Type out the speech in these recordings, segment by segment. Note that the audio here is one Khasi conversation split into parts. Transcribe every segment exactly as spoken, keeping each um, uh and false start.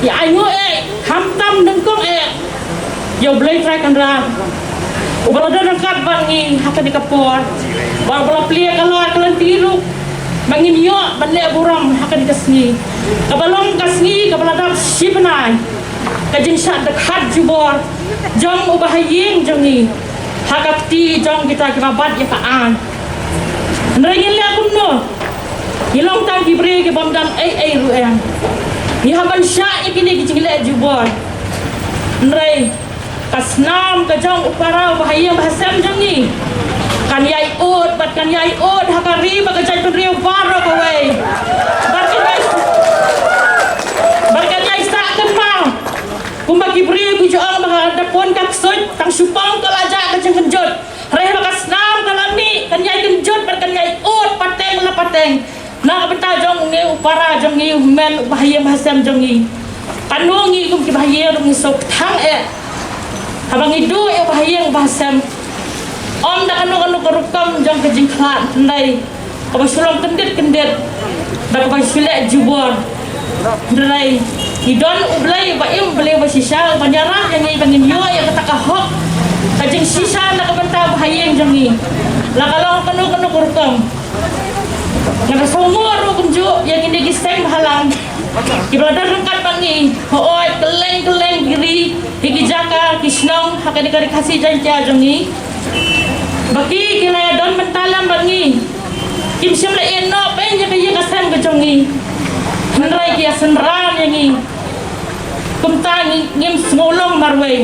Ïa ai nguh eh, khamtam nyngkong eh ïa U Blei Trai Kynrad, uba la don ryngkat bad ngi ha kane ka por, bad uba la plie ka lad ka lynti ruh ba ngin ïoh ban leh burom ha kane ka sngi, kaba long ka sngi kaba la dap shi bnai ka jingshah dkhot jubor jong u bahaïing jong ngi ha ka kti jong kita kiba bat ïa ka aiñ. Hynrei ngin leh kumno? Ngi long tang ki briew ki bym don ei ei ruh em. Ngi hap ban shah ïa kine ki jingleh jubor. Hynrei ka snam ka jong u para u bahaïing bahasem jong ngi kan ïai ud bad kan ïai ud ha ka ri bad ka jaitbynriew baroh kawei. Bad kan ïai, bad kan ïai sah kynmaw kumba ki briew ki ju ong ba ka da pun ka ksuid tang shu pang ka la jah ka jingkynjut. Hynrei haba ka snam ka la mih kan ïai kynjut bad kan ïai ud pateng la pateng na ka bynta jong ngi, u para jong ngi, u hynmen u bahaïing bahasem jong ngi. Kano ngi kum ki bahaïing ruh ngi sngewkthang eh haba ngi duh ïa u bahaïing bahasem. Ym da kano kano ka rukom jong ka jingkhlad, hynrei kaba shu long kyndit kyndit da kaba shu leh jubor. Hynrei ngi don U Blei uba im, U Blei uba shisha, uban ïarap ïa ngi ba ngin ïoh ïa kata ka hok, ka jingshisha na ka bynta u bahaïing jong ngi. La ka long kano kano ka rukom, nga da sngewnguh ruh kumjuh ïa kine ki seng bhalang kiba la don ryngkat bad ngi, hooid, kylleng kylleng ki ri, ki, ki jaka, ki shnong ha kane ka Ri Khasi Jaiñtia jong ngi. Ba ki, ki la ïa don bynta lem bad ngi. Kim shym la ïehnoh pyn ïa ka ïing ka sem ka jong ngi. Hynrei ki ïa synran ïa ngi. Kumta ngi, ngim sngew long marwei.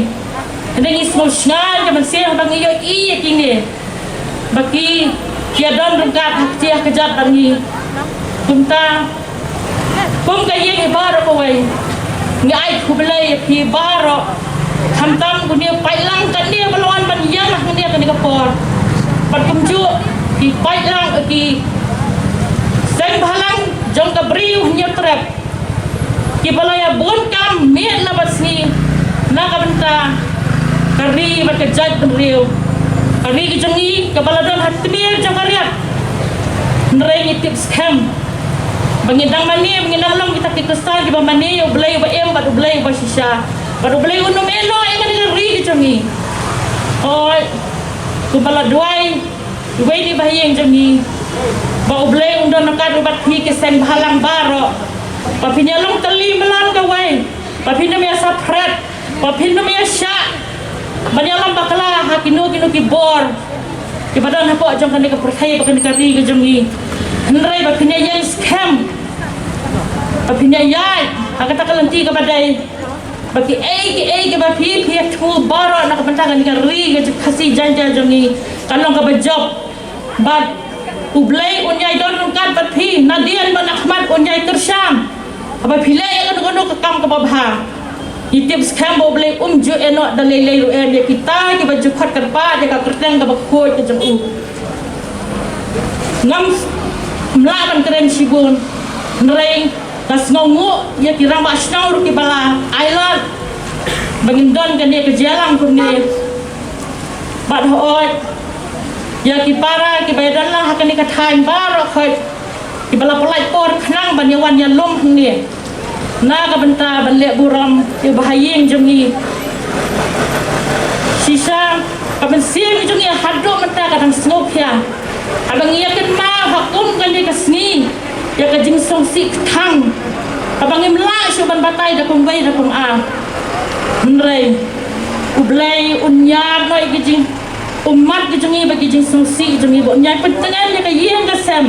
Hynrei ngi sngew shngaiñ ka mynsiem haba ngi ïohi ïa kine ba ki, ki ïa don ryngkat ha kti ha kjat bad ngi. Kumta kum ka ïing baroh kawei, ngi ai khublei ïa phi baroh. Khamtam une u paidlang kane ba la wan ban ïeng hangne kane ka por, bad kumjuh ki paidlang, ki seng bhalang jong ka Bri U Hynñiewtrep, kiba la ïa bun kam miet la bad sngi na ka bynta ka ri bad ka jaitbynriew, ka ri ka jong ngi kaba la don ha tmier jong ka riat. Hynrei ngi tip skhem ba ngin dang mane, ba ngin dang long kita ki Khristan kiba mane ïa U Blei uba im bad U Blei uba shisha, bad U Blei un ym ïehnoh ïa kane ka ri ka jong ngi. Hooid, kumba la duwai iwei na i bahaïing jong ngi, ba U Blei un don ryngkat bad phi ki seng bhalang baroh, ba phin ïa long tylli mlan kawei, ba phin ym ïa saphriang, ba phin ym ïa shah ban ïalam bakla ha kino kino ki bor kiba don hapoh jong kane ka pyrthei bad kane ka ri ka jong ngi. Hynrei ba phin ïa ïeng skhem, ba phin ïa ïaid ha kata ka lynti kaba dei, ba kiei kiei kiba phi, phi ïa thmu baroh na ka bynta kane ka ri ka Khasi Jaiñtia jong ngi, kan long kaba jop. Bad U Blei un ïai don ryngkat bad phi, nadien bad na khmat un ïai kyrshan haba phi leh ïa kano kano ka kam kaba bha. Ngi tip skhem ba U Blei um ju ïehnoh da lei lei ruh em ïa kita kiba ju khot kyrpad ïa ka kyrteng kaba khuid ka jong u. Ngam, ngam lah ban kren shibun, hynrei nga sngewnguh ïa ki rangbah shnong ruh kiba la ailad ba ngin don kane ka jingïalang kumne. Bad hooid, ïa ki para kiba ïadon lang ha kane ka thaiñ baroh khoit, kiba la pynlait por khnang ban ïa wan ïalum hangne na ka bynta ban leh burom ïa u bahaïing jong ngi. Shisha ka mynsiem jong ngi haduh mynta ka dang sngewkhia haba ngi ïa kynmaw ha kum kane ka sngi ïa ka jingsngewsih kthang, haba ngim lah shuh ban batai da kumwei da kumar. Hynrei U Blei un ñiar noh ïa ki jingummat ki jong ngi bad ki jingsngewsih ki jong ngi, ba un ïai pyntngen ïa ka ïing ka sem.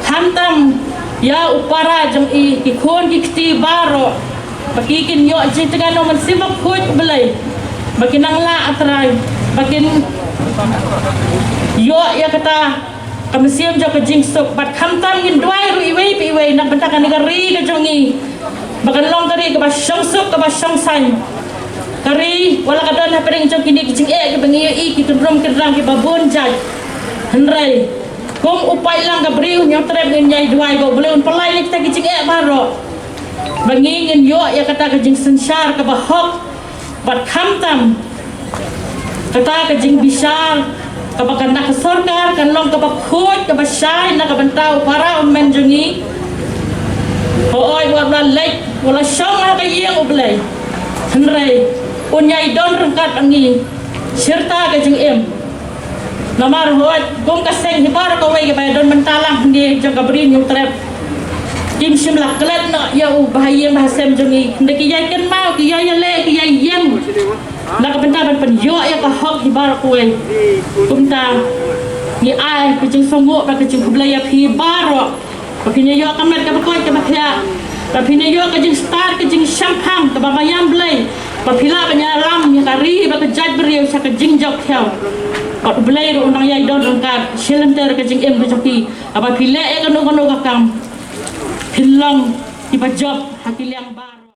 Khamtam ïa u para jong i, ki khun ki kti baroh, ba ki kin ïoh jingtngen na u Mynsiem Bakhuid U Blei, ba kin nang lah, A Trai, ba kin ïoh ïa kata ka mynsiem jong ka jingsuk. Bad khamtam ngin duwai ruh iwei pa iwei na ka bynta kane ka ri ka jong ngi, ba kan long ka ri kaba shongsuk, kaba shongsaiñ. Ka ri, wat la ka don hapdeng jong kine ki jingeh kiba ngi ïohi, ki kynrum kynrang kiba bun jait, hynrei kum u paidlang ka Bri U Hynñiewtrep ngin ïai duwai ba U Blei un pynlait ïa kita ki jingeh baroh, ba ngi ngin ïoh ïa kata ka jingsynshar kaba hok. Bad khamtam kata ka jingbishar kaba kan na ka sorkar kan long kaba khuid, kaba shai na ka bynta u para u hynmen jong ngi. Hooid, wat la leit Wat la shong ha ka ïing U Blei, hynrei un ïai don ryngkat bad ngi shirta ka jingim. Namar hooid kum ka seng hi baroh kawei kaba ïadon bynta lang hangne jong ka Bri Hynñiewtrep, kim shym la klet noh ïa u bahaïing bahasem jong ngi, hynrei ki ïai kynmaw, ki ïai ïaleh, ki ïai ïeng na ka bynta ban pynïoh ïa ka hok hi baroh kawei. Kumta ngi ai ka jingsngewnguh bad ka jingkhublei ïa phi baroh, ba phin ïoh ka met kaba koit kaba khiah, ba phin ïoh ka jingstad ka jingshemphang kaba maïan Blei, ba phi lah ban ïalam ïa ka ri bad ka jaitbynriew sha ka jingjop thiaw. Bad U Blei ruh un nang ïai don ryngkat shi lynter ka jingim ka jong phi, haba phi leh ïa kano kano ka kam, phin long kiba jop ha ki liang bar.